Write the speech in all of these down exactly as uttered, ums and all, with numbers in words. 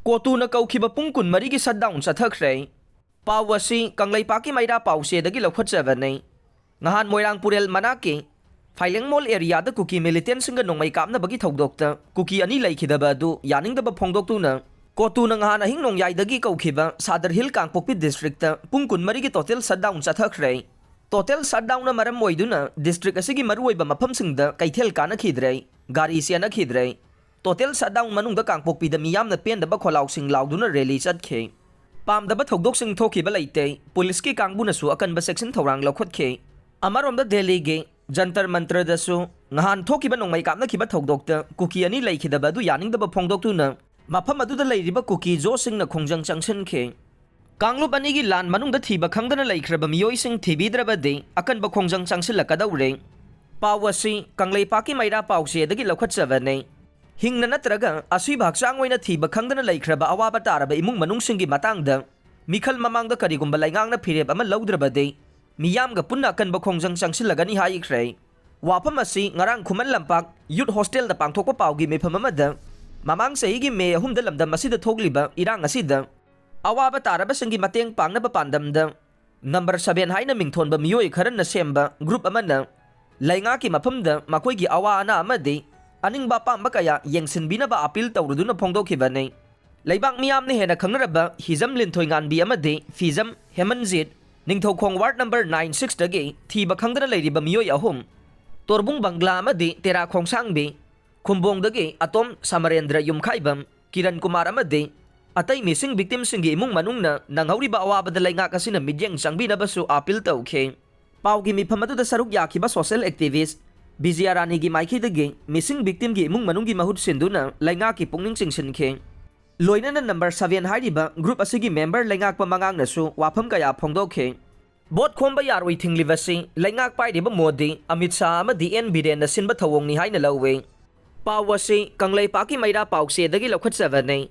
ꯀꯣꯇꯨꯅ ꯀꯧꯈꯤꯕ ꯄꯨꯡ ꯀꯨꯟꯃꯔꯤꯒꯤ shutdown ꯆꯠꯊꯈ꯭ꯔꯦ꯫ ꯄꯥꯎ ꯑꯁꯤ ꯀꯪꯂꯩꯄꯥꯛꯀꯤ ꯃꯩꯔꯥ ꯄꯥꯎꯆꯦꯗꯒꯤ ꯂꯧꯈꯠꯆꯕꯅꯤ꯫ ꯉꯍꯥꯟ ꯃꯣꯏꯔꯥꯡ ꯄꯨꯔꯦꯜ ꯃꯅꯥꯛꯀꯤ ꯐꯥꯏꯂꯦꯡꯃꯣꯜ area ꯗ ꯀꯨꯀꯤ militant ꯁꯤꯡꯒ ꯅꯣꯡꯃꯩ ꯀꯥꯞꯅꯕꯒꯤ ꯊꯧꯗꯣꯛꯇ ꯀꯨꯀꯤ ꯑꯅꯤ ꯂꯩꯈꯤꯗꯕ ꯑꯗꯨ ꯌꯥꯅꯤꯡꯗꯕ ꯐꯣꯡꯗꯣꯛꯇꯨꯅ, ꯀꯣꯇꯨꯅ ꯉꯍꯥꯟ ꯑꯍꯤꯡ ꯅꯣꯡꯌꯥꯏꯗꯒꯤ ꯀꯧꯈꯤꯕ ꯁꯥꯗꯔ ꯍꯤꯜ ꯀꯥꯡꯄꯣꯛꯄꯤ district ꯇ ꯄꯨꯡ ꯀꯨꯟꯃꯔꯤꯒꯤ total shutdown ꯆꯠꯊꯈ꯭ꯔꯦ꯫ Total shutdown ꯅ ꯃꯔꯝ ꯑꯣꯏꯗꯨꯅ district ꯑꯁꯤꯒꯤ ꯃꯔꯨꯑꯣꯏꯕ ꯃꯐꯝꯁꯤꯡꯗ ꯀꯩꯊꯦꯜ ꯀꯥꯅꯈꯤꯗ꯭ꯔꯦ, ꯒꯥꯔꯤ ꯆꯦꯟꯅꯈꯤꯗ꯭ꯔꯦ꯫ Total shutdown ꯃꯅꯨꯡꯗ ꯀꯥꯡꯄꯣꯛꯄꯤꯗ ꯃꯤꯌꯥꯝꯅ ꯄꯦꯟꯗꯕ ꯈꯣꯜꯂꯥꯎꯁꯤꯡ ꯂꯥꯎꯗꯨꯅ rally ꯆꯠꯈꯤ꯫ ꯄꯥꯝꯗꯕ ꯊꯧꯗꯣꯛꯁꯤꯡ ꯊꯣꯛꯈꯤꯕ ꯂꯩꯇꯦ, ꯄꯨꯂꯤꯁꯀꯤ ꯀꯥꯡꯕꯨꯅꯁꯨ ꯑꯀꯟꯕ ꯆꯦꯛꯁꯤꯟ ꯊꯧꯔꯥꯡ ꯂꯧꯈꯠꯈꯤ꯫ ꯑꯃꯔꯣꯝꯗ ꯗꯦꯜꯂꯤꯒꯤ ꯖꯟꯇꯔ ꯃꯟꯇꯔꯗꯁꯨ ꯉꯍꯥꯟ ꯊꯣꯛꯈꯤꯕ ꯅꯣꯡꯃꯩ ꯀꯥꯞꯅꯈꯤꯕ ꯊꯧꯗꯣꯛꯇ ꯀꯨꯀꯤ ꯑꯅꯤ ꯂꯩꯈꯤꯗꯕ ꯑꯗꯨ ꯌꯥꯅꯤꯡꯗꯕ ꯐꯣꯡꯗꯣꯛꯇꯨꯅ ꯃꯐꯝ ꯑꯗꯨꯗ ꯂꯩꯔꯤꯕ ꯀꯨꯀꯤ ꯖꯣꯁꯤꯡꯅ ꯈꯣꯡꯖꯪ ꯆꯪꯁꯤꯟꯈꯤ꯫ ꯀꯥꯡꯂꯨꯞ ꯑꯅꯤꯒꯤ ꯂꯥꯟ ꯃꯅꯨꯡꯗ ꯊꯤꯕ ꯈꯪꯗꯅ ꯂꯩꯈ꯭ꯔꯕ ꯃꯤꯑꯣꯏꯁꯤꯡ ꯊꯤꯕꯤꯗ꯭ꯔꯕꯗꯤ ꯑꯀꯟꯕ ꯈꯣꯡꯖꯪ ꯆꯪꯁꯤꯜꯂꯛꯀꯗꯧꯔꯦ꯫ ꯄꯥꯎ ꯑꯁꯤ ꯀꯪꯂꯩꯄꯥꯛꯀꯤ ꯃꯩꯔꯥ ꯄꯥꯎꯆꯦꯗꯒꯤ ꯂꯧꯈꯠꯆꯕꯅꯤ꯫ ꯍꯤꯡꯅ ꯅꯠꯇ꯭ꯔꯒ ꯑꯁꯤꯕ ꯍꯛꯆꯥꯡ ꯑꯣꯏꯅ ꯊꯤꯕ ꯈꯪꯗꯅ ꯂꯩꯈ꯭ꯔꯕ ꯑꯋꯥꯕ ꯇꯥꯔꯕ ꯏꯃꯨꯡ ꯃꯅꯨꯡꯁꯤꯡꯒꯤ ꯃꯇꯥꯡꯗ ꯃꯤꯈꯜ ꯃꯃꯥꯡꯗ ꯀꯔꯤꯒꯨꯝꯕ ꯂꯩꯉꯥꯛꯅ ꯐꯤꯔꯦꯞ ꯑꯃ ꯂꯧꯗ꯭ꯔꯕꯗꯤ ꯃꯤꯌꯥꯝꯒ ꯄꯨꯟꯅ ꯑꯀꯟꯕ ꯈꯣꯡꯖꯪ ꯆꯪꯁꯤꯜꯂꯒꯅꯤ ꯍꯥꯏꯈ꯭ꯔꯦ꯫ ꯋꯥꯐꯝ ꯑꯁꯤ ꯉꯔꯥꯡ ꯈꯨꯃꯟ ꯂꯝꯄꯥꯛ youth hostel ꯗ ꯄꯥꯡꯊꯣꯛꯄ ꯄꯥꯎꯒꯤ ꯃꯤꯐꯝ ꯑꯃꯗ ꯃꯃꯥꯡ ꯆꯍꯤꯒꯤ ꯃꯦ ꯑꯍꯨꯝꯗ ꯂꯝꯗꯝ ꯑꯁꯤꯗ ꯊꯣꯛꯂꯤꯕ ꯏꯔꯥꯡ ꯑꯁꯤꯗ ꯑꯋꯥꯕ ꯇꯥꯔꯕꯁꯤꯡꯒꯤ ꯃꯇꯦꯡ ꯄꯥꯡꯅꯕ ꯄꯥꯟꯗꯝꯗ number seven ꯍꯥꯏꯅ ꯃꯤꯡꯊꯣꯟꯕ ꯃꯤꯑꯣꯏ ꯈꯔꯅ ꯁꯦꯝꯕ group ꯑꯃꯅ ꯂꯩꯉꯥꯛꯀꯤ ꯃꯐꯝꯗ ꯃꯈꯣꯏꯒꯤ ꯑꯋꯥ ꯑꯅꯥ ꯑꯃꯗꯤ ꯑꯅꯤꯡꯕ ꯑꯄꯥꯝꯕ ꯀꯌꯥ ꯌꯦꯡꯁꯤꯟꯕꯤꯅꯕ appeal ꯇꯧꯔꯗꯨꯅ ꯐꯣꯡꯗꯣꯛꯈꯤꯕꯅꯤ꯫ ꯂꯩꯕꯥꯛ ꯃꯤꯌꯥꯝꯅ ꯍꯦꯟꯅ ꯈꯪꯅꯔꯕ ꯍꯤꯖꯝ ꯂꯤꯟꯊꯣꯏꯉꯥꯟꯕꯤ ꯑꯃꯗꯤ ꯐꯤꯖꯝ ꯍꯦꯃꯟꯖꯤꯠ, Ningthoukhong ward number nine six ꯇꯒꯤ ꯊꯤꯕ ꯈꯪꯗꯅ ꯂꯩꯔꯤꯕ ꯃꯤꯑꯣꯏ ꯑꯍꯨꯝ, ꯇꯣꯔꯕꯨꯡ ꯕꯪꯒ꯭ꯂꯥ ꯑꯃꯗꯤ ꯇꯦꯔꯥ ꯈꯣꯡꯁꯥꯡꯕꯤ, ꯈꯨꯝꯕꯣꯡꯗꯒꯤ ꯑꯇꯣꯝ ꯁꯃꯔꯦꯟꯗ꯭ꯔ ꯌꯨꯝꯈꯥꯏꯕꯝ, ꯀꯤꯔꯟ ꯀꯨꯃꯥꯔ ꯑꯃꯗꯤ ꯑꯇꯩ missing victim ꯁꯤꯡꯒꯤ ꯏꯃꯨꯡ ꯃꯅꯨꯡꯅ ꯅꯪꯍꯧꯔꯤꯕ ꯑꯋꯥꯕꯗ ꯂꯩꯉꯥꯛ ꯑꯁꯤꯅ ꯃꯤꯠꯌꯦꯡ ꯆꯪꯕꯤꯅꯕꯁꯨ appeal ꯇꯧꯈꯤ꯫ ꯄꯥꯎꯒꯤ ꯃꯤꯐꯝ ꯑꯗꯨꯗ ꯁꯔꯨꯛ ꯌꯥꯈꯤꯕ social activist ꯕꯤꯖꯌꯥ ꯔꯥꯅꯤꯒꯤ ꯃꯥꯏꯀꯩꯗꯒꯤ missing victim ꯒꯤ ꯏꯃꯨꯡ ꯃꯅꯨꯡꯒꯤ ꯃꯍꯨꯠ ꯁꯤꯟꯗꯨꯅ ꯂꯩꯉꯥꯛꯀꯤ ꯄꯨꯛꯅꯤꯡ ꯆꯤꯡꯁꯤꯟꯈꯤ꯫ ꯂꯣꯏꯅꯅ number seven ꯍꯥꯏꯔꯤꯕ group ꯑꯁꯤꯒꯤ member ꯂꯩꯉꯥꯛꯄ ꯃꯉꯥꯡꯅꯁꯨ ꯋꯥꯐꯝ ꯀꯌꯥ ꯐꯣꯡꯗꯣꯛꯈꯤ꯫ Vote ꯈꯣꯝꯕ ꯌꯥꯔꯣꯏ ꯊꯤꯡꯂꯤꯕꯁꯤ ꯂꯩꯉꯥꯛ ꯄꯥꯏꯔꯤꯕ ꯃꯣꯗꯤ, ꯑꯃꯤꯠ ꯁꯥꯍ ꯑꯃꯗꯤ ꯑꯦꯟ ꯕꯤꯔꯦꯟꯅ ꯁꯤꯟꯕ ꯊꯧꯑꯣꯡꯅꯤ ꯍꯥꯏꯅ ꯂꯧꯏ꯫ ꯄꯥꯎ ꯑꯁꯤ ꯀꯪꯂꯩꯄꯥꯛꯀꯤ ꯃꯩꯔꯥ ꯄꯥꯎꯆꯦꯗꯒꯤ ꯂꯧꯈꯠꯆꯕꯅꯤ꯫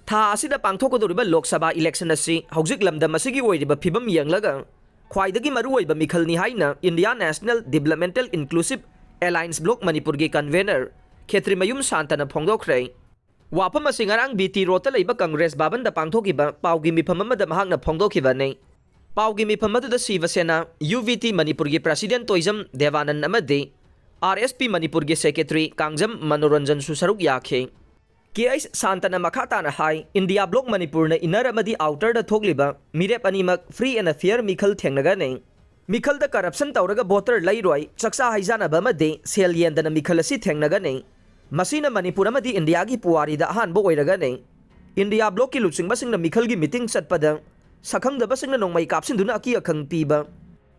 ꯊꯥ ꯑꯁꯤꯗ ꯄꯥꯡꯊꯣꯛꯀꯗꯧꯔꯤꯕ ꯂꯣꯛ ꯁꯚꯥ election ꯑꯁꯤ ꯍꯧꯖꯤꯛ ꯂꯝꯗꯝ ꯑꯁꯤꯒꯤ ꯑꯣꯏꯔꯤꯕ ꯐꯤꯕꯝ ꯌꯦꯡꯂꯒ ꯈ꯭ꯋꯥꯏꯗꯒꯤ ꯃꯔꯨꯑꯣꯏꯕ ꯃꯤꯈꯜꯅꯤ ꯍꯥꯏꯅ India National Developmental Inclusive Alliance Bloc ꯃꯅꯤꯄꯨꯔꯒꯤ convener ꯈꯦꯇ꯭ꯔꯤꯃꯌꯨꯝ ꯁꯥꯟꯇꯅ ꯐꯣꯡꯗꯣꯛꯈ꯭ꯔꯦ꯫ ꯋꯥꯐꯝ ꯑꯁꯤ ꯉꯔꯥꯡ ꯕꯤ ꯇꯤ ꯔꯣꯗꯇ ꯂꯩꯕ ꯀꯪꯒ꯭ꯔꯦꯁ ꯚꯕꯟꯗ ꯄꯥꯡꯊꯣꯛꯈꯤꯕ ꯄꯥꯎꯒꯤ ꯃꯤꯐꯝ ꯑꯃꯗ ꯃꯍꯥꯛꯅ ꯐꯣꯡꯗꯣꯛꯈꯤꯕꯅꯤ꯫ ꯄꯥꯎꯒꯤ ꯃꯤꯐꯝ ꯑꯗꯨꯗ ꯁꯤꯕ ꯁꯦꯅꯥ, ꯌꯨ ꯚꯤ ꯇꯤ ꯃꯅꯤꯄꯨꯔꯒꯤ ꯄ꯭ꯔꯁꯤꯗꯦꯟꯠ ꯇꯣꯏꯖꯝ ꯗꯦꯕꯥꯅꯟ ꯑꯃꯗꯤ ꯑꯥꯔ ꯑꯦꯁ ꯄꯤ ꯃꯅꯤꯄꯨꯔꯒꯤ ꯁꯦꯀ꯭ꯔꯦꯇꯔꯤ ꯀꯥꯡꯖꯝ ꯃꯅꯣꯔꯟꯖꯟꯁꯨ ꯁꯔꯨꯛ ꯌꯥꯈꯤ꯫ ꯀꯦ ꯑꯩꯆ ꯁꯥꯟꯇꯅ ꯃꯈꯥ ꯇꯥꯅ ꯍꯥꯏ, ꯏꯟꯗꯤꯌꯥ ꯕ꯭ꯂꯣꯛ ꯃꯅꯤꯄꯨꯔꯅ ꯏꯟꯅꯔ ꯑꯃꯗꯤ ꯑꯥꯎꯇꯔꯗ ꯊꯣꯛꯂꯤꯕ ꯃꯤꯔꯦꯞ ꯑꯅꯤꯃꯛ free and fair ꯃꯤꯈꯜ ꯊꯦꯡꯅꯒꯅꯤ꯫ ꯃꯤꯈꯜꯗ ꯀꯔꯞꯁꯟ ꯇꯧꯔꯒ ꯚꯣꯇꯔ ꯂꯩꯔꯣꯏ, ꯆꯥꯛꯆꯥ ꯍꯩꯖꯥꯟꯅꯕ ꯑꯃꯗꯤ ꯁꯦꯜ ꯌꯦꯟꯗꯅ ꯃꯤꯈꯜ ꯑꯁꯤ ꯊꯦꯡꯅꯒꯅꯤ꯫ ꯃꯁꯤꯅ ꯃꯅꯤꯄꯨꯔ ꯑꯃꯗꯤ ꯏꯟꯗꯤꯌꯥꯒꯤ ꯄꯨꯋꯥꯔꯤꯗ ꯑꯍꯥꯟꯕ ꯑꯣꯏꯔꯒꯅꯤ꯫ ꯏꯟꯗꯤꯌꯥ ꯕ꯭ꯂꯣꯛꯀꯤ ꯂꯨꯆꯤꯡꯕꯁꯤꯡꯅ ꯃꯤꯈꯜꯒꯤ ꯃꯤꯇꯤꯡ ꯆꯠꯄꯗ ꯁꯛꯈꯪꯗꯕꯁꯤꯡꯅ ꯅꯣꯡꯃꯩ ꯀꯥꯞꯁꯤꯟꯗꯨꯅ ꯑꯀꯤ ꯑꯈꯪ ꯄꯤꯕ,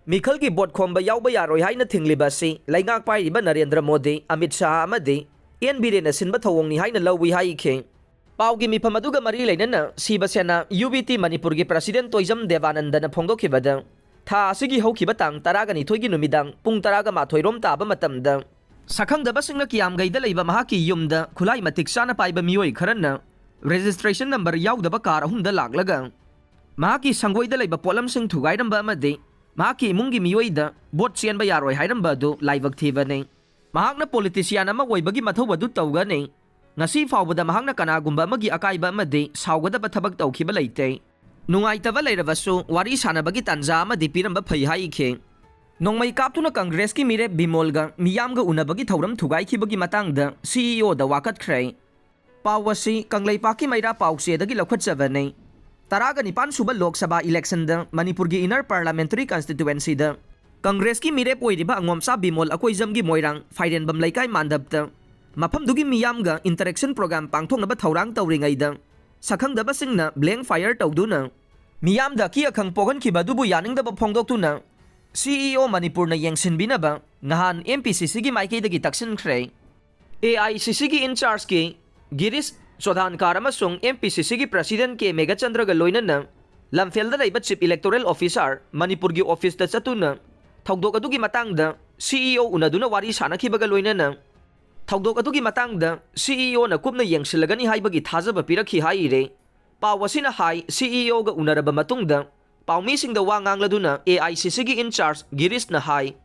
ꯃꯤꯈꯜꯒꯤ ꯚꯣꯠ ꯈꯣꯝꯕ ꯌꯥꯎꯕ ꯌꯥꯔꯣꯏ ꯍꯥꯏꯅ ꯊꯤꯡꯂꯤꯕ ꯑꯁꯤ ꯂꯩꯉꯥꯛ ꯄꯥꯏꯔꯤꯕ ꯅꯔꯦꯟꯗ꯭ꯔ ꯃꯣꯗꯤ, ꯑꯃꯤꯠ ꯁꯥꯍ ꯑꯃꯗꯤ ꯑꯦꯟ ꯕꯤꯔꯦꯟꯅ ꯁꯤꯟꯕ ꯊꯧꯑꯣꯡꯅꯤ ꯍꯥꯏꯅ ꯂꯧꯏ ꯍꯥꯏꯈꯤ꯫ ꯄꯥꯎꯒꯤ ꯃꯤꯐꯝ ꯑꯗꯨꯒ ꯃꯔꯤ ꯂꯩꯅꯅ ꯁꯤꯕ ꯁꯦꯅꯥ, ꯌꯨ ꯚꯤ ꯇꯤ ꯃꯅꯤꯄꯨꯔꯒꯤ ꯄ꯭ꯔꯁꯤꯗꯦꯟꯠ ꯇꯣꯏꯖꯝ ꯗꯦꯕꯥꯅꯟꯗꯅ ꯐꯣꯡꯗꯣꯛꯈꯤꯕꯗ, ꯊꯥ ꯑꯁꯤꯒꯤ ꯍꯧꯈꯤꯕ ꯇꯥꯡ ꯇꯔꯥꯒ ꯅꯤꯊꯣꯏꯒꯤ ꯅꯨꯃꯤꯗꯥꯡ ꯄꯨꯡ ꯇꯔꯥꯒ ꯃꯥꯊꯣꯏ ꯔꯣꯝ ꯇꯥꯕ ꯃꯇꯝꯗ ꯁꯛꯈꯪꯗꯕꯁꯤꯡꯅ ꯀꯤꯌꯥꯝꯒꯩꯗ ꯂꯩꯕ ꯃꯍꯥꯛꯀꯤ ꯌꯨꯝꯗ ꯈꯨꯠꯂꯥꯏ ꯃꯇꯤꯛ ꯆꯥꯅ ꯄꯥꯏꯕ ꯃꯤꯑꯣꯏ ꯈꯔꯅ ꯔꯦꯖꯤꯁꯇ꯭ꯔꯦꯁꯟ ꯅꯝꯕꯔ ꯌꯥꯎꯗꯕ ꯀꯥꯔ ꯑꯍꯨꯝꯗ ꯂꯥꯛꯂꯒ ꯃꯍꯥꯛꯀꯤ ꯁꯪꯒꯣꯏꯗ ꯂꯩꯕ ꯄꯣꯠꯂꯝꯁꯤꯡ ꯊꯨꯒꯥꯏꯔꯝꯕ ꯑꯃꯗꯤ ꯃꯍꯥꯛꯀꯤ ꯏꯃꯨꯡꯒꯤ ꯃꯤꯑꯣꯏꯗ ꯚꯣꯠ ꯆꯦꯟꯕ ꯌꯥꯔꯣꯏ ꯍꯥꯏꯔꯝꯕ ꯑꯗꯨ ꯂꯥꯏꯕꯛ ꯊꯤꯕꯅꯤ꯫ ꯃꯍꯥꯛꯅ ꯄꯣꯂꯤꯇꯤꯁꯤꯌꯥꯟ ꯑꯃ ꯑꯣꯏꯕꯒꯤ ꯃꯊꯧ ꯑꯗꯨ ꯇꯧꯒꯅꯤ꯫ ꯉꯁꯤ ꯐꯥꯎꯕꯗ ꯃꯍꯥꯛꯅ ꯀꯅꯥꯒꯨꯝꯕ ꯑꯃꯒꯤ ꯑꯀꯥꯏꯕ ꯑꯃꯗꯤ ꯁꯥꯎꯒꯗꯕ ꯊꯕꯛ ꯇꯧꯈꯤꯕ ꯂꯩꯇꯦ꯫ ꯅꯨꯡꯉꯥꯏꯇꯕ ꯂꯩꯔꯕꯁꯨ ꯋꯥꯔꯤ ꯁꯥꯟꯅꯕꯒꯤ ꯇꯥꯟꯖꯥ ꯑꯃꯗꯤ ꯄꯤꯔꯝꯕ ꯐꯩ ꯍꯥꯏꯈꯤ꯫ ꯅꯣꯡꯃꯩ ꯀꯥꯞꯇꯨꯅ ꯀꯪꯒ꯭ꯔꯦꯁꯀꯤ ꯃꯤꯔꯦꯞ ꯕꯤꯃꯣꯜꯒ ꯃꯤꯌꯥꯝꯒ ꯎꯅꯕꯒꯤ ꯊꯧꯔꯝ ꯊꯨꯒꯥꯏꯈꯤꯕꯒꯤ ꯃꯇꯥꯡꯗ ꯁꯤ ꯏ ꯑꯣꯗ ꯋꯥꯀꯠꯈ꯭ꯔꯦ꯫ ꯄꯥꯎ ꯑꯁꯤ ꯀꯪꯂꯩꯄꯥꯛꯀꯤ ꯃꯩꯔꯥ ꯄꯥꯎꯆꯦꯗꯒꯤ ꯂꯧꯈꯠꯆꯕꯅꯤ꯫ ꯇꯔꯥꯒ ꯅꯤꯄꯥꯟ ꯁꯨꯕ ꯂꯣꯛ ꯁꯚꯥ ꯏꯂꯦꯛꯁꯟꯗ ꯃꯅꯤꯄꯨꯔꯒꯤ ꯏꯟꯅꯔ ꯄꯥꯔꯂꯥꯃꯦꯟꯇꯔꯤ ꯀꯟꯁꯇꯤꯇ꯭ꯋꯦꯟꯁꯤꯗ ꯀꯪꯒ꯭ꯔꯦꯁꯀꯤ ꯃꯤꯔꯦꯞ ꯑꯣꯏꯔꯤꯕ ꯑꯉꯣꯝꯆꯥ ꯕꯤꯃꯣꯜ ꯑꯀꯣꯏꯖꯝꯒꯤ ꯃꯣꯏꯔꯥꯡ ꯐꯥꯏꯔꯦꯟꯕꯝ ꯂꯩꯀꯥꯏ ꯃꯥꯟꯗꯞꯇ ꯃꯐꯝꯗꯨꯒꯤ ꯃꯤꯌꯥꯝꯒ ꯏꯟꯇꯔꯦꯛꯁꯟ ꯄ꯭ꯔꯣꯒ꯭ꯔꯥꯝ ꯄꯥꯡꯊꯣꯛꯅꯕ ꯊꯧꯔꯥꯡ ꯇꯧꯔꯤꯉꯩꯗ ꯁꯛꯈꯪꯗꯕꯁꯤꯡꯅ ꯕ꯭ꯂꯦꯡ ꯐꯥꯌꯔ ꯇꯧꯗꯨꯅ ꯃꯤꯌꯥꯝꯗ ꯑꯀꯤ ꯑꯈꯪ ꯄꯣꯛꯍꯟꯈꯤꯕ ꯑꯗꯨꯕꯨ ꯌꯥꯅꯤꯡꯗꯕ ꯐꯣꯡꯗꯣꯛꯇꯨꯅ ꯁꯤ ꯏ ꯑꯣ ꯃꯅꯤꯄꯨꯔꯅ ꯌꯦꯡꯁꯤꯟꯕꯤꯅꯕ ꯉꯍꯥꯟ ꯑꯦꯝ ꯄꯤ ꯁꯤ ꯁꯤꯒꯤ ꯃꯥꯏꯀꯩꯗꯒꯤ ꯇꯛꯁꯤꯟꯈ꯭ꯔꯦ꯫ ꯑꯦ ꯑꯥꯏ ꯁꯤ ꯁꯤꯒꯤ ꯏꯟꯆꯥꯔꯖꯀꯤ ꯒꯤꯔꯤꯁ ꯆꯣꯙꯥꯟꯀꯥꯔ ꯑꯃꯁꯨꯡ ꯑꯦꯝ ꯄꯤ ꯁꯤ ꯁꯤꯒꯤ ꯄ꯭ꯔꯁꯤꯗꯦꯟꯠ ꯀꯦ ꯃꯦꯘꯆꯟꯗ꯭ꯔꯒ ꯂꯣꯏꯅꯅ ꯂꯝꯐꯦꯜꯗ ꯂꯩꯕ ꯆꯤꯐ ꯏꯂꯦꯛꯇꯣꯔꯦꯜ ꯑꯣꯐꯤꯁꯥꯔ ꯃꯅꯤꯄꯨꯔꯒꯤ ꯑꯣꯐꯤꯁꯇ ꯆꯠꯇꯨꯅ ꯊꯧꯗꯣꯛ ꯑꯗꯨꯒꯤ ꯃꯇꯥꯡꯗ ꯁꯤ ꯏ ꯑꯣ ꯎꯅꯗꯨꯅ ꯋꯥꯔꯤ ꯁꯥꯅꯈꯤꯕꯒ ꯂꯣꯏꯅꯅ ꯊꯧꯗꯣꯛ ꯑꯗꯨꯒꯤ ꯃꯇꯥꯡꯗ ꯁꯤ ꯏ ꯑꯣꯅ ꯀꯨꯞꯅ ꯌꯦꯡꯁꯤꯜꯂꯒꯅꯤ ꯍꯥꯏꯕꯒꯤ ꯊꯥꯖꯕ ꯄꯤꯔꯛꯈꯤ ꯍꯥꯏꯔꯦ꯫ ꯄꯥꯎ ꯑꯁꯤꯅ ꯍꯥꯏ, ꯁꯤ ꯏ ꯑꯣꯒ ꯎꯅꯔꯕ ꯃꯇꯨꯡꯗ ꯄꯥꯎꯃꯤꯁꯤꯡꯗ ꯋꯥ ꯉꯥꯡꯂꯗꯨꯅ ꯑꯦ ꯑꯥꯏ ꯁꯤ ꯁꯤꯒꯤ ꯏꯟꯆꯥꯔꯖ ꯒꯤꯔꯤꯁꯅ ꯍꯥꯏ,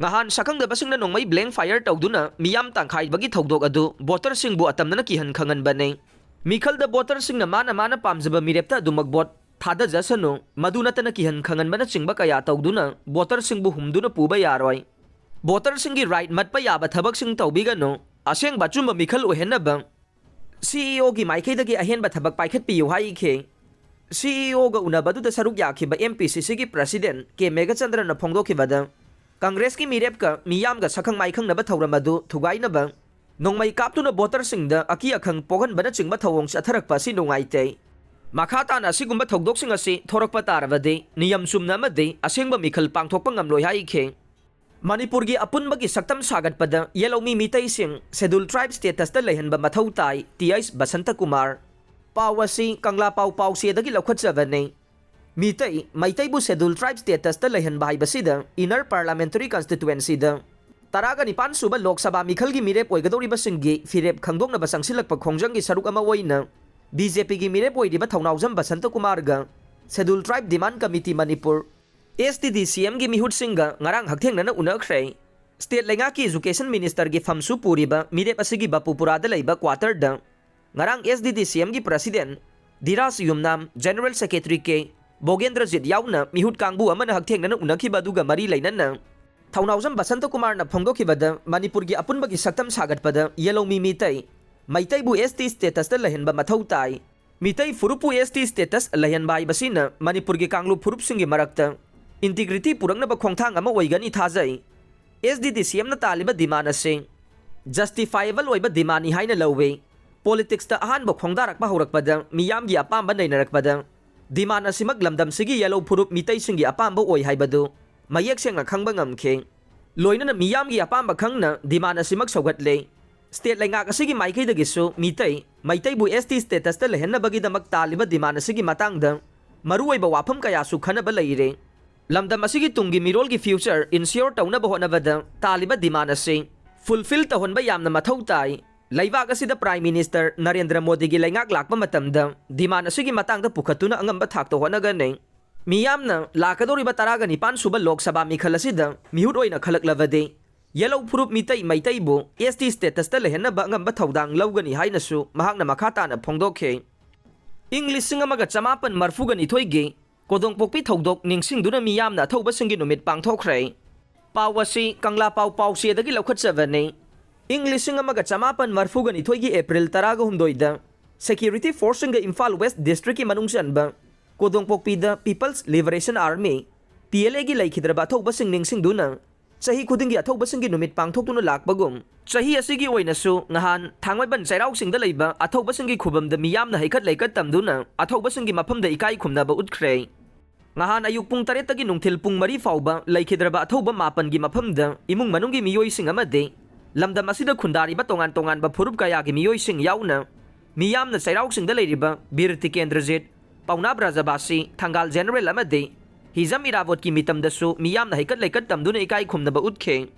ꯉꯍꯥꯟ ꯁꯛꯈꯪꯗꯕꯁꯤꯡꯅ ꯅꯣꯡꯃꯩ blank fire ꯇꯧꯗꯨꯅ ꯃꯤꯌꯥꯝ ꯇꯥꯡꯈꯥꯏꯕꯒꯤ ꯊꯧꯗꯣꯛ ꯑꯗꯨ voterꯁꯤꯡꯕꯨ ꯑꯇꯝꯅꯅ ꯀꯤꯍꯟ ꯈꯪꯍꯟꯕꯅꯤ꯫ ꯃꯤꯈꯜꯗ voterꯁꯤꯡꯅ ꯃꯥꯅ ꯃꯥꯅ ꯄꯥꯝꯖꯕ ꯃꯤꯔꯦꯞꯇ ꯑꯗꯨꯃꯛ vote ꯊꯥꯗꯖꯁꯅꯨ, ꯃꯗꯨ ꯅꯠꯇꯅ ꯀꯤꯍꯟ ꯈꯪꯍꯟꯕꯅꯆꯤꯡꯕ ꯀꯌꯥ ꯇꯧꯗꯨꯅ voterꯁꯤꯡꯕꯨ ꯍꯨꯝꯗꯨꯅ ꯄꯨꯕ ꯌꯥꯔꯣꯏ꯫ Voterꯁꯤꯡꯒꯤ right ꯃꯠꯄ ꯌꯥꯕ ꯊꯕꯛꯁꯤꯡ ꯇꯧꯕꯤꯒꯅꯨ꯫ ꯑꯁꯦꯡꯕ ꯑꯆꯨꯝꯕ ꯃꯤꯈꯜ ꯑꯣꯏꯍꯟꯅꯕ CEOꯒꯤ ꯃꯥꯏꯀꯩꯗꯒꯤ ꯑꯍꯦꯟꯕ ꯊꯕꯛ ꯄꯥꯏꯈꯠꯄꯤꯌꯨ ꯍꯥꯏꯈꯤ꯫ CEOꯒ ꯎꯅꯕꯗꯨꯗ ꯁꯔꯨꯛ ꯌꯥꯈꯤꯕ MPCCꯒꯤ president ꯀꯦ ꯃꯦꯘꯆꯟꯗ꯭ꯔꯅ ꯐꯣꯡꯗꯣꯛꯈꯤꯕꯗ, ꯀꯪꯒ꯭ꯔꯦꯁꯀꯤ ꯃꯤꯔꯦꯞꯀ ꯃꯤꯌꯥꯝꯒ ꯁꯛꯈꯪ ꯃꯥꯏꯈꯪꯅꯕ ꯊꯧꯔꯝ ꯑꯗꯨ ꯊꯨꯒꯥꯏꯅꯕ, ꯅꯣꯡꯃꯩ ꯀꯥꯞꯇꯨꯅ voterꯁꯤꯡꯗ ꯑꯀꯤ ꯑꯈꯪ ꯄꯣꯛꯍꯟꯕꯅꯆꯤꯡꯕ ꯊꯧꯑꯣꯡ ꯆꯠꯊꯔꯛꯄ ꯑꯁꯤ ꯅꯨꯡꯉꯥꯏꯇꯦ꯫ ꯃꯈꯥ ꯇꯥꯅ ꯑꯁꯤꯒꯨꯝꯕ ꯊꯧꯗꯣꯛꯁꯤꯡ ꯑꯁꯤ ꯊꯣꯔꯛꯄ ꯇꯥꯔꯕꯗꯤ ꯅꯤꯌꯝ ꯆꯨꯝꯅ ꯑꯃꯗꯤ ꯑꯁꯦꯡꯕ ꯃꯤꯈꯜ ꯄꯥꯡꯊꯣꯛꯄ ꯉꯝꯂꯣꯏ ꯍꯥꯏꯈꯤ꯫ ꯃꯅꯤꯄꯨꯔꯒꯤ ꯑꯄꯨꯟꯕꯒꯤ ꯁꯛꯇꯝ ꯁꯥꯒꯠꯄꯗ ꯌꯦꯜꯍꯧꯃꯤ ꯃꯤꯇꯩꯁꯤꯡ schedule tribe statusꯇ ꯂꯩꯍꯟꯕ ꯃꯊꯧ ꯇꯥꯏ, ꯇꯤ ꯑꯩꯆ ꯕꯁꯟꯇꯀꯨꯃꯥꯔ꯫ ꯄꯥꯎ ꯑꯁꯤ ꯀꯪꯂꯥ ꯄꯥꯎ ꯄꯥꯎꯆꯦꯗꯒꯤ ꯂꯧꯈꯠꯆꯕꯅꯤ꯫ ꯃꯤꯇꯩ, ꯃꯩꯇꯩꯕꯨ schedule tribe statusꯇ ꯂꯩꯍꯟꯕ ꯍꯥꯏꯕꯁꯤꯗ inner parliamentary constituencyꯗ ꯇꯔꯥꯒ ꯅꯤꯄꯥꯟ ꯁꯨꯕ ꯂꯣꯛ ꯁꯚꯥ ꯃꯤꯈꯜꯒꯤ ꯃꯤꯔꯦꯞ ꯑꯣꯏꯒꯗꯧꯔꯤꯕꯁꯤꯡꯒꯤ ꯐꯤꯔꯦꯞ ꯈꯪꯗꯣꯛꯅꯕ ꯆꯪꯁꯤꯜꯂꯛꯄ ꯈꯣꯡꯖꯪꯒꯤ ꯁꯔꯨꯛ ꯑꯃ ꯑꯣꯏꯅ BJPꯒꯤ ꯃꯤꯔꯦꯞ ꯑꯣꯏꯔꯤꯕ ꯊꯧꯅꯥꯎꯖꯝ ꯕꯁꯟꯇꯀꯨꯃꯥꯔꯒ schedule tribe demand committee Manipur, STDCMꯒꯤ ꯃꯤꯍꯨꯠꯁꯤꯡꯒ ꯉꯔꯥꯡ ꯍꯛꯊꯦꯡꯅꯅ ꯎꯅꯈ꯭ꯔꯦ꯫ State ꯂꯩꯉꯥꯛꯀꯤ education ministerꯒꯤ ꯐꯝꯁꯨ ꯄꯨꯔꯤꯕ ꯃꯤꯔꯦꯞ ꯑꯁꯤꯒꯤ ꯕꯄꯨꯄꯨꯔꯥꯗ ꯂꯩꯕ quarterꯗ ꯉꯔꯥꯡ STDCMꯒꯤ president ꯙꯤꯔꯥꯖ ꯌꯨꯝꯅꯥꯝ, general secretary ꯀꯦ ꯚꯣꯒꯦꯟꯗ꯭ꯔꯖꯤꯠ ꯌꯥꯎꯅ ꯃꯤꯍꯨꯠ ꯀꯥꯡꯕꯨ ꯑꯃꯅ ꯍꯛꯊꯦꯡꯅꯅ ꯎꯅꯈꯤꯕ ꯑꯗꯨꯒ ꯃꯔꯤ ꯂꯩꯅꯅ ꯊꯧꯅꯥꯎꯖꯝ ꯕꯁꯟꯇꯀꯨꯃꯥꯔꯅ ꯐꯣꯡꯗꯣꯛꯈꯤꯕꯗ, ꯃꯅꯤꯄꯨꯔꯒꯤ ꯑꯄꯨꯟꯕꯒꯤ ꯁꯛꯇꯝ ꯁꯥꯒꯠꯄꯗ ꯌꯦꯜꯍꯧꯃꯤ ꯃꯤꯇꯩ, ꯃꯩꯇꯩꯕꯨ ST statusꯇ ꯂꯩꯍꯟꯕ ꯃꯊꯧ ꯇꯥꯏ꯫ ꯃꯤꯇꯩ ꯐꯨꯔꯨꯞꯄꯨ ST status ꯂꯩꯍꯟꯕ ꯍꯥꯏꯕꯁꯤꯅ ꯃꯅꯤꯄꯨꯔꯒꯤ ꯀꯥꯡꯂꯨꯞ ꯐꯨꯔꯨꯞꯁꯤꯡꯒꯤ ꯃꯔꯛꯇ integrity ꯄꯨꯔꯛꯅꯕ ꯈꯣꯡꯊꯥꯡ ꯑꯃ ꯑꯣꯏꯒꯅꯤ ꯊꯥꯖꯩ꯫ STDCMꯅ ꯇꯥꯜꯂꯤꯕ demand ꯑꯁꯤ justifiable ꯑꯣꯏꯕ demandꯅꯤ ꯍꯥꯏꯅ ꯂꯧꯏ꯫ Politicsꯇ ꯑꯍꯥꯟꯕ ꯈꯣꯡꯗꯥꯔꯛꯄ ꯍꯧꯔꯛꯄꯗ ꯃꯤꯌꯥꯝꯒꯤ ꯑꯄꯥꯝꯕ ꯅꯩꯅꯔꯛꯄꯗ demand ꯑꯁꯤꯃꯛ ꯂꯝꯗꯝꯁꯤꯒꯤ ꯌꯦꯜꯍꯧ ꯐꯨꯔꯨꯞ ꯃꯤꯇꯩꯁꯤꯡꯒꯤ ꯑꯄꯥꯝꯕ ꯑꯣꯏ ꯍꯥꯏꯕꯗꯨ ꯃꯌꯦꯛ ꯁꯦꯡꯅ ꯈꯪꯕ ꯉꯝꯈꯤ꯫ ꯂꯣꯏꯅꯅ ꯃꯤꯌꯥꯝꯒꯤ ꯑꯄꯥꯝꯕ ꯈꯪꯅ demand ꯑꯁꯤꯃꯛ ꯁꯧꯒꯠꯂꯦ꯫ State ꯂꯩꯉꯥꯛ ꯑꯁꯤꯒꯤ ꯃꯥꯏꯀꯩꯗꯒꯤꯁꯨ ꯃꯤꯇꯩ, ꯃꯩꯇꯩꯕꯨ ST statusꯇ ꯂꯩꯍꯟꯅꯕꯒꯤꯗꯃꯛ ꯇꯥꯜꯂꯤꯕ demand ꯑꯁꯤꯒꯤ ꯃꯇꯥꯡꯗ ꯃꯔꯨꯑꯣꯏꯕ ꯋꯥꯐꯝ ꯀꯌꯥꯁꯨ ꯈꯟꯅꯕ ꯂꯩꯔꯦ꯫ ꯂꯝꯗꯝ ꯑꯁꯤꯒꯤ ꯇꯨꯡꯒꯤ ꯃꯤꯔꯣꯜꯒꯤ future ensure ꯇꯧꯅꯕ ꯍꯣꯠꯅꯕꯗ ꯇꯥꯜꯂꯤꯕ demand ꯑꯁꯤ fulfill ꯇꯧꯍꯟꯕ ꯌꯥꯝꯅ ꯃꯊꯧ ꯇꯥꯏ꯫ ꯂꯩꯕꯥꯛ ꯑꯁꯤꯗ Prime Minister ꯅꯔꯦꯟꯗ꯭ꯔ ꯃꯣꯗꯤꯒꯤ ꯂꯩꯉꯥꯛ ꯂꯥꯛꯄ ꯃꯇꯝꯗ demand ꯑꯁꯤꯒꯤ ꯃꯇꯥꯡꯗ ꯄꯨꯈꯠꯇꯨꯅ ꯑꯉꯝꯕ ꯊꯥꯛꯇ ꯍꯣꯠꯅꯒꯅꯤ꯫ ꯃꯤꯌꯥꯝꯅ ꯂꯥꯛꯀꯗꯧꯔꯤꯕ ꯇꯔꯥꯒ ꯅꯤꯄꯥꯟ ꯁꯨꯕ ꯂꯣꯛ ꯁꯚꯥ ꯃꯤꯈꯜ ꯑꯁꯤꯗ ꯃꯤꯍꯨꯠ ꯑꯣꯏꯅ ꯈꯜꯂꯛꯂꯕꯗꯤ, ꯌꯦꯜꯂꯧ ꯐꯨꯔꯨꯞ ꯃꯤꯇꯩ ꯃꯩꯇꯩꯕꯨ S T statusꯇ ꯂꯩꯍꯟꯅꯕ ꯑꯉꯝꯕ ꯊꯧꯗꯥꯡ ꯂꯧꯒꯅꯤ ꯍꯥꯏꯅꯁꯨ ꯃꯍꯥꯛꯅ ꯃꯈꯥ ꯇꯥꯅ ꯐꯣꯡꯗꯣꯛꯈꯤ꯫ ꯏꯪ ꯂꯤꯁꯤꯡ ꯑꯃꯒ ꯆꯃꯥꯄꯟ ꯃꯔꯐꯨꯒ ꯅꯤꯊꯣꯏꯒꯤ ꯀꯣꯗꯣꯡꯄꯣꯛꯄꯤ ꯊꯧꯗꯣꯛ ꯅꯤꯡꯁꯤꯡꯗꯨꯅ ꯃꯤꯌꯥꯝꯅ ꯑꯊꯧꯕꯁꯤꯡꯒꯤ ꯅꯨꯃꯤꯠ ꯄꯥꯡꯊꯣꯛꯈ꯭ꯔꯦ꯫ ꯄꯥꯎ ꯑꯁꯤ ꯀꯪꯂꯥ ꯄꯥꯎ ꯄꯥꯎꯆꯦꯗꯒꯤ ꯂꯧꯈꯠꯆꯕꯅꯤ꯫ ꯏꯪ ꯂꯤꯁꯤꯡ ꯑꯃꯒ ꯆꯃꯥꯄꯟ ꯃꯔꯐꯨꯒ ꯅꯤꯊꯣꯏꯒꯤ April ꯇꯔꯥꯒ ꯍꯨꯝꯗꯣꯏꯗ security forceꯁꯤꯡꯒ ꯏꯝꯐꯥꯜ West Districtꯀꯤ ꯃꯅꯨꯡ ꯆꯟꯕ ꯀꯣꯗꯣꯡꯄꯣꯛꯄꯤꯗ People's Liberation Army, P L Aꯒꯤ ꯂꯩꯈꯤꯗ꯭ꯔꯕ ꯑꯊꯧꯕꯁꯤꯡ ꯅꯤꯡꯁꯤꯡꯗꯨꯅ ꯆꯍꯤ ꯈꯨꯗꯤꯡꯒꯤ ꯑꯊꯧꯕꯁꯤꯡꯒꯤ ꯅꯨꯃꯤꯠ ꯄꯥꯡꯊꯣꯛꯇꯨꯅ ꯂꯥꯛꯄꯒꯨꯝ, ꯆꯍꯤ ꯑꯁꯤꯒꯤ ꯑꯣꯏꯅꯁꯨ ꯉꯍꯥꯟ ꯊꯥꯡꯃꯩꯕꯟ ꯆꯩꯔꯥꯎ ꯆꯤꯡꯗ ꯂꯩꯕ ꯑꯊꯧꯕꯁꯤꯡꯒꯤ ꯈꯨꯕꯝꯗ ꯃꯤꯌꯥꯝꯅ ꯍꯩꯀꯠ ꯂꯩꯀꯠ ꯇꯝꯗꯨꯅ ꯑꯊꯧꯕꯁꯤꯡꯒꯤ ꯃꯐꯝꯗ ꯏꯀꯥꯏ ꯈꯨꯝꯅꯕ ꯎꯠꯈ꯭ꯔꯦ꯫ ꯉꯍꯥꯟ ꯑꯌꯨꯛ ꯄꯨꯡ ꯇꯔꯦꯠꯇꯒꯤ ꯅꯨꯡꯊꯤꯜ ꯄꯨꯡ ꯃꯔꯤ ꯐꯥꯎꯕ ꯂꯩꯈꯤꯗ꯭ꯔꯕ ꯑꯊꯧꯕ ꯃꯥꯄꯟꯒꯤ ꯃꯐꯝꯗ ꯏꯃꯨꯡ ꯃꯅꯨꯡꯒꯤ ꯃꯤꯑꯣꯏꯁꯤꯡ ꯑꯃꯗꯤ ꯂꯝꯗꯝ ꯑꯁꯤꯗ ꯈꯨꯟꯗꯥꯔꯤꯕ ꯇꯣꯉꯥꯟ ꯇꯣꯉꯥꯟꯕ ꯐꯨꯔꯨꯞ ꯀꯌꯥꯒꯤ ꯃꯤꯑꯣꯏꯁꯤꯡ ꯌꯥꯎꯅ ꯃꯤꯌꯥꯝꯅ ꯆꯩꯔꯥꯎ ꯆꯤꯡꯗ ꯂꯩꯔꯤꯕ ꯕꯤꯔ ꯇꯤꯀꯦꯟꯗ꯭ꯔꯖꯤꯠ, ꯄꯥꯎꯅꯥ ꯕ꯭ꯔꯖꯕꯥꯁꯤ, ꯊꯪꯒꯥꯜ ꯖꯦꯅꯔꯦꯜ ꯑꯃꯗꯤ ꯍꯤꯖꯝ ꯏꯔꯥꯕꯣꯠꯀꯤ ꯃꯤꯇꯝꯗꯁꯨ ꯃꯤꯌꯥꯝꯅ ꯍꯩꯀꯠ ꯂꯩꯀꯠ ꯇꯝꯗꯨꯅ ꯏꯀꯥꯏ ꯈꯨꯝꯅꯕ ꯎꯠꯈꯤ꯫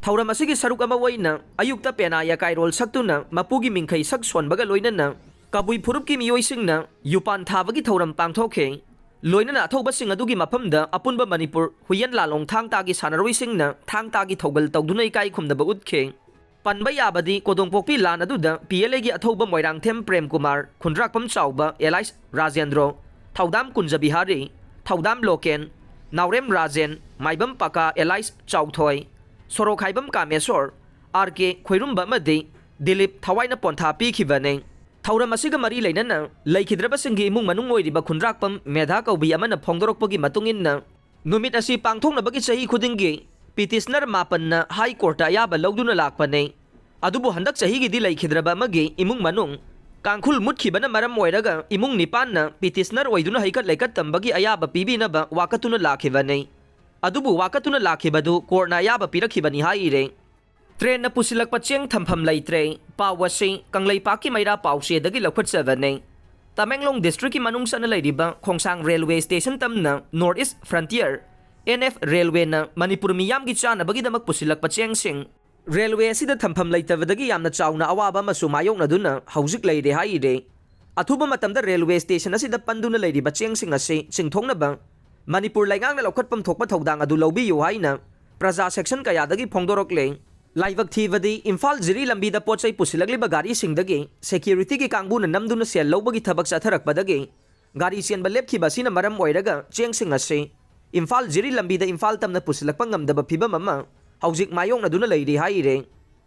ꯊꯧꯔꯝ ꯑꯁꯤꯒꯤ ꯁꯔꯨꯛ ꯑꯃ ꯑꯣꯏꯅ ꯑꯌꯨꯛꯇ ꯄꯦꯅꯥ ꯌꯥꯀꯥꯏꯔꯣꯜ ꯁꯛꯇꯨꯅ ꯃꯄꯨꯒꯤ ꯃꯤꯡꯈꯩ ꯁꯛ ꯁꯣꯟꯕꯒ ꯂꯣꯏꯅꯅ ꯀꯕꯨꯏ ꯐꯨꯔꯨꯞꯀꯤ ꯃꯤꯑꯣꯏꯁꯤꯡꯅ ꯌꯨꯄꯥꯟ ꯊꯥꯕꯒꯤ ꯊꯧꯔꯝ ꯄꯥꯡꯊꯣꯛꯈꯤ꯫ ꯂꯣꯏꯅꯅ ꯑꯊꯧꯕꯁꯤꯡ ꯑꯗꯨꯒꯤ ꯃꯐꯝꯗ ꯑꯄꯨꯟꯕ ꯃꯅꯤꯄꯨꯔ ꯍꯨꯏꯌꯦꯟ ꯂꯥꯂꯣꯡ ꯊꯥꯡ ꯇꯥꯒꯤ ꯁꯥꯟꯅꯔꯣꯏꯁꯤꯡꯅ ꯊꯥꯡ ꯇꯥꯒꯤ ꯊꯧꯒꯜ ꯇꯧꯗꯨꯅ ꯏꯀꯥꯏ ꯈꯨꯝꯅꯕ ꯎꯠꯈꯤ꯫ ꯄꯟꯕ ꯌꯥꯕꯗꯤ ꯀꯣꯗꯣꯡꯄꯣꯛꯄꯤ ꯂꯥꯟ ꯑꯗꯨꯗ P L Aꯒꯤ ꯑꯊꯧꯕ ꯃꯣꯏꯔꯥꯡꯊꯦꯝ ꯄ꯭ꯔꯦꯝ ꯀꯨꯃꯥꯔ, ꯈꯨꯟꯗ꯭ꯔꯥꯛꯄꯝ ꯆꯥꯎꯕ ꯑꯦꯂꯥꯏꯁ ꯔꯥꯖꯦꯟꯗ꯭ꯔꯣ, ꯊꯧꯗꯥꯝ ꯀꯨꯟꯖ ꯕꯤꯍꯥꯔꯤ, ꯊꯧꯗꯥꯝ ꯂꯣꯀꯦꯟ, ꯅꯥꯎꯔꯦꯝ ꯔꯥꯖꯦꯟ, ꯃꯥꯏꯕꯝ ꯄꯀꯥ ꯑꯦꯂꯥꯏꯁ ꯆꯥꯎꯊꯣꯏ, ꯁꯣꯔꯣꯛꯈꯥꯏꯕꯝ ꯀꯥꯃꯦꯁꯣꯔ, R K ꯈꯣꯏꯔꯨꯝꯕ ꯑꯃꯗꯤ ꯗꯤꯂꯤꯞ ꯊꯋꯥꯏꯅ ꯄꯣꯟꯊꯥ ꯄꯤꯈꯤꯕꯅꯤ꯫ ꯊꯧꯔꯝ ꯑꯁꯤꯒ ꯃꯔꯤ ꯂꯩꯅꯅ ꯂꯩꯈꯤꯗ꯭ꯔꯕꯁꯤꯡꯒꯤ ꯏꯃꯨꯡ ꯃꯅꯨꯡ ꯑꯣꯏꯔꯤꯕ ꯈꯨꯟꯗ꯭ꯔꯥꯛꯄꯝ ꯃꯦꯙꯥ ꯀꯧꯕꯤ ꯑꯃꯅ ꯐꯣꯡꯗꯣꯔꯛꯄꯒꯤ ꯃꯇꯨꯡ ꯏꯟꯅ, ꯅꯨꯃꯤꯠ ꯑꯁꯤ ꯄꯥꯡꯊꯣꯛꯅꯕꯒꯤ ꯆꯍꯤ ꯈꯨꯗꯤꯡꯒꯤ petitioner ꯃꯥꯄꯟꯅ High Courtꯇ ꯑꯌꯥꯕ ꯂꯧꯗꯨꯅ ꯂꯥꯛꯄꯅꯤ꯫ ꯑꯗꯨꯕꯨ ꯍꯟꯗꯛ ꯆꯍꯤꯒꯤꯗꯤ ꯂꯩꯈꯤꯗ꯭ꯔꯕ ꯑꯃꯒꯤ ꯏꯃꯨꯡ ꯃꯅꯨꯡ ꯀꯥꯡꯈꯨꯜ ꯃꯨꯠꯈꯤꯕꯅ ꯃꯔꯝ ꯑꯣꯏꯔꯒ ꯏꯃꯨꯡ ꯅꯤꯄꯥꯟꯅ petitioner ꯑꯣꯏꯗꯨꯅ ꯍꯩꯀꯠ ꯂꯩꯀꯠ ꯇꯝꯕꯒꯤ ꯑꯌꯥꯕ ꯄꯤꯕꯤꯅꯕ ꯋꯥꯀꯠꯇꯨꯅ ꯂꯥꯛꯈꯤꯕꯅꯤ꯫ ꯑꯗꯨꯕꯨ ꯋꯥꯀꯠꯇꯨꯅ ꯂꯥꯛꯈꯤꯕꯗꯨ courtꯅ ꯑꯌꯥꯕ ꯄꯤꯔꯛꯈꯤꯕꯅꯤ ꯍꯥꯏꯔꯤ꯫ Trainꯅ ꯄꯨꯁꯤꯜꯂꯛꯄ ꯆꯦꯡ ꯊꯝꯐꯝ ꯂꯩꯇ꯭ꯔꯦ꯫ ꯄꯥꯎ ꯑꯁꯤ ꯀꯪꯂꯩꯄꯥꯛꯀꯤ ꯃꯩꯔꯥ ꯄꯥꯎꯆꯦꯗꯒꯤ ꯂꯧꯈꯠꯆꯕꯅꯤ꯫ ꯇꯃꯦꯡꯂꯣꯡ districtꯀꯤ ꯃꯅꯨꯡ ꯆꯟꯅ ꯂꯩꯔꯤꯕ ꯈꯣꯡꯁꯥꯡ railway station ꯇꯝꯅ North East Frontier, N F Railwayꯅ Manipur ꯃꯤꯌꯥꯝꯒꯤ ꯆꯥꯅꯕꯒꯤꯗꯃꯛ ꯄꯨꯁꯤꯜꯂꯛꯄ ꯆꯦꯡꯁꯤꯡ railway ꯑꯁꯤꯗ ꯊꯝꯐꯝ ꯂꯩꯇꯕꯗꯒꯤ ꯌꯥꯝꯅ ꯆꯥꯎꯅ ꯑꯋꯥꯕ ꯑꯃꯁꯨ ꯃꯥꯌꯣꯛꯅꯗꯨꯅ ꯍꯧꯖꯤꯛ ꯂꯩꯔꯦ ꯍꯥꯏꯔꯤ꯫ ꯑꯊꯨꯕ ꯃꯇꯝꯗ ꯔꯦꯜꯋꯦ ꯁ꯭ꯇꯦꯁꯟ ꯑꯁꯤꯗ ꯄꯟꯗꯨꯅ ꯂꯩꯔꯤꯕ ꯆꯦꯡꯁꯤꯡ ꯑꯁꯤ ꯆꯤꯡꯊꯣꯛꯅꯕ ꯃꯅꯤꯄꯨꯔ ꯂꯩꯉꯥꯛꯅ ꯂꯧꯈꯠꯐꯝ ꯊꯣꯛꯄ ꯊꯧꯗꯥꯡ ꯑꯗꯨ ꯂꯧꯕꯤꯌꯨ ꯍꯥꯏꯅ ꯄ꯭ꯔꯖꯥ ꯁꯦꯛꯁꯟ ꯀꯌꯥꯗꯒꯤ ꯐꯣꯡꯗꯣꯔꯛꯂꯦ꯫ ꯂꯥꯏꯕꯛ ꯊꯤꯕꯗꯤ, ꯏꯝꯐꯥꯜ ꯖꯤꯔꯤ ꯂꯝꯕꯤꯗ ꯄꯣꯠ ꯆꯩ ꯄꯨꯁꯤꯜꯂꯛꯂꯤꯕ ꯒꯥꯔꯤꯁꯤꯡꯗꯒꯤ ꯁꯦꯀ꯭ꯌꯨꯔꯤꯇꯤꯒꯤ ꯀꯥꯡꯕꯨꯅ ꯅꯝꯗꯨꯅ ꯁꯦꯜ ꯂꯧꯕꯒꯤ ꯊꯕꯛ ꯆꯠꯊꯔꯛꯄꯗꯒꯤ ꯒꯥꯔꯤ ꯆꯦꯟꯕ ꯂꯦꯞꯈꯤꯕ ꯑꯁꯤꯅ ꯃꯔꯝ ꯑꯣꯏꯔꯒ ꯆꯦꯡꯁꯤꯡ ꯑꯁꯤ ꯏꯝꯐꯥꯜ ꯖꯤꯔꯤ ꯂꯝꯕꯤꯗ ꯏꯝꯐꯥꯜ ꯇꯝꯅ ꯄꯨꯁꯤꯜꯂꯛꯄ ꯉꯝꯗꯕ ꯐꯤꯕꯝ ꯑꯃ ꯍꯧꯖꯤꯛ ꯃꯥꯌꯣꯛꯅꯗꯨꯅ ꯂꯩꯔꯤ ꯍꯥꯏꯔꯦ꯫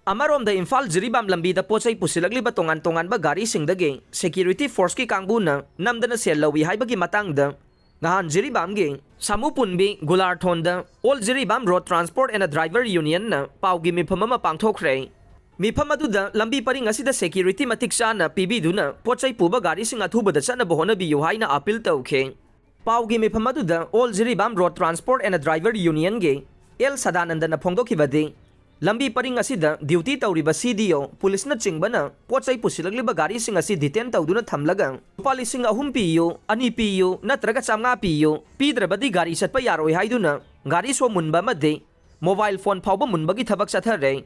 ꯑꯃꯔꯣꯝꯗ, ꯏꯝꯐꯥꯜ ꯖꯤꯔꯤꯕꯥꯝ ꯂꯝꯕꯤꯗ ꯄꯣꯠ ꯆꯩ ꯄꯨꯁꯤꯜꯂꯛꯂꯤꯕ ꯇꯣꯉꯥꯟ ꯇꯣꯉꯥꯟꯕ ꯒꯥꯔꯤꯁꯤꯡꯗꯒꯤ ꯁꯦꯀ꯭ꯌꯨꯔꯤꯇꯤ ꯐꯣꯔꯁꯀꯤ ꯀꯥꯡꯕꯨꯅ ꯅꯝꯗꯅ ꯁꯦꯜ ꯂꯧꯏ ꯍꯥꯏꯕꯒꯤ ꯃꯇꯥꯡꯗ ꯉꯍꯥꯟ ꯖꯤꯔꯤꯕꯥꯝꯒꯤ ꯁꯥꯃꯨ ꯄꯨꯟꯕꯤ ꯒꯨꯂꯥꯔꯊꯣꯟꯗ All Jiribam Road Transport and Driver Unionꯅ ꯄꯥꯎꯒꯤ ꯃꯤꯐꯝ ꯑꯃ ꯄꯥꯡꯊꯣꯛꯈ꯭ꯔꯦ꯫ ꯃꯤꯐꯝ ꯑꯗꯨꯗ ꯂꯝꯕꯤ ꯄꯔꯤꯡ ꯑꯁꯤꯗ ꯁꯦꯀ꯭ꯌꯨꯔꯤꯇꯤ ꯃꯇꯤꯛ ꯆꯥꯅ ꯄꯤꯕꯤꯗꯨꯅ ꯄꯣꯠ ꯆꯩ ꯄꯨꯕ ꯒꯥꯔꯤꯁꯤꯡ ꯑꯊꯨꯕꯗ ꯆꯠꯅꯕ ꯍꯣꯠꯅꯕꯤꯌꯨ ꯍꯥꯏꯅ ꯑꯥꯄꯤꯜ ꯇꯧꯈꯤ꯫ ꯄꯥꯎꯒꯤ ꯃꯤꯐꯝ ꯑꯗꯨꯗ All Jiribam Road Transport and Driver Unionꯒꯤ ꯑꯦꯜ ꯁꯗꯥꯅꯟꯗꯅ ꯐꯣꯡꯗꯣꯛꯈꯤꯕꯗꯤ, ꯂꯝꯕꯤ ꯄꯔꯤꯡ ꯑꯁꯤꯗ ꯗ꯭ꯌꯨꯇꯤ ꯇꯧꯔꯤꯕ ꯁꯤꯗꯤꯑꯣ, ꯄꯨꯂꯤꯁꯅꯆꯤꯡꯕꯅ ꯄꯣꯠ ꯆꯩ ꯄꯨꯁꯤꯜꯂꯛꯂꯤꯕ ꯒꯥꯔꯤꯁꯤꯡ ꯑꯁꯤ ꯗꯤꯇꯦꯟ ꯇꯧꯗꯨꯅ ꯊꯝꯂꯒ ꯂꯨꯄꯥ ꯂꯤꯁꯤꯡ ꯑꯍꯨꯝ ꯄꯤꯌꯨ, ꯑꯅꯤ ꯄꯤꯌꯨ, ꯅꯠꯇ꯭ꯔꯒ ꯆꯥꯝꯃꯉꯥ ꯄꯤꯌꯨ, ꯄꯤꯗ꯭ꯔꯕꯗꯤ ꯒꯥꯔꯤ ꯆꯠꯄ ꯌꯥꯔꯣꯏ ꯍꯥꯏꯗꯨꯅ ꯒꯥꯔꯤ ꯁꯣ ꯃꯨꯟꯕ ꯑꯃꯗꯤ ꯃꯣꯕꯥꯏꯜ ꯐꯣꯟ ꯐꯥꯎꯕ ꯃꯨꯟꯕꯒꯤ ꯊꯕꯛ ꯆꯠꯊꯔꯦ꯫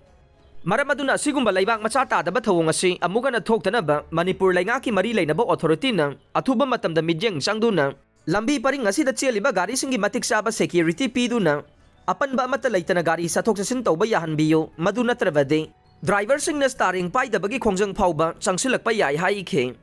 ꯃꯔꯝ ꯑꯗꯨꯅ ꯑꯁꯤꯒꯨꯝꯕ ꯂꯩꯕꯥꯛ ꯃꯆꯥ ꯇꯥꯗꯕ ꯊꯧꯑꯣꯡ ꯑꯁꯤ ꯑꯃꯨꯛ ꯍꯟꯅ ꯊꯣꯛꯇꯅꯕ ꯃꯅꯤꯄꯨꯔ ꯂꯩꯉꯥꯛꯀꯤ ꯃꯔꯤ ꯂꯩꯅꯕ ꯑꯣꯊꯣꯔꯤꯇꯤꯅ ꯑꯊꯨꯕ ꯃꯇꯝꯗ ꯃꯤꯠꯌꯦꯡ ꯆꯪꯗꯨꯅ ꯂꯝꯕꯤ ꯄꯔꯤꯡ ꯑꯁꯤꯗ ꯆꯦꯜꯂꯤꯕ ꯒꯥꯔꯤꯁꯤꯡꯒꯤ ꯃꯇꯤꯛ ꯆꯥꯕ ꯁꯦꯀ꯭ꯌꯨꯔꯤꯇꯤ ꯄꯤꯗꯨꯅ ꯑꯄꯟꯕ ꯑꯃꯠꯇ ꯂꯩꯇꯅ ꯒꯥꯔꯤ ꯆꯠꯊꯣꯛ ꯆꯠꯁꯤꯟ ꯇꯧꯕ ꯌꯥꯍꯟꯕꯤꯌꯨ, ꯃꯗꯨ ꯅꯠꯇ꯭ꯔꯕꯗꯤ ꯗ꯭ꯔꯥꯏꯚꯔꯁꯤꯡꯅ ꯁ꯭ꯇꯥꯔꯤꯡ ꯄꯥꯏꯗꯕꯒꯤ ꯈꯣꯡꯖꯪ ꯐꯥꯎꯕ ꯆꯪꯁꯤꯜꯂꯛꯄ ꯌꯥꯏ ꯍꯥꯏꯈꯤ꯫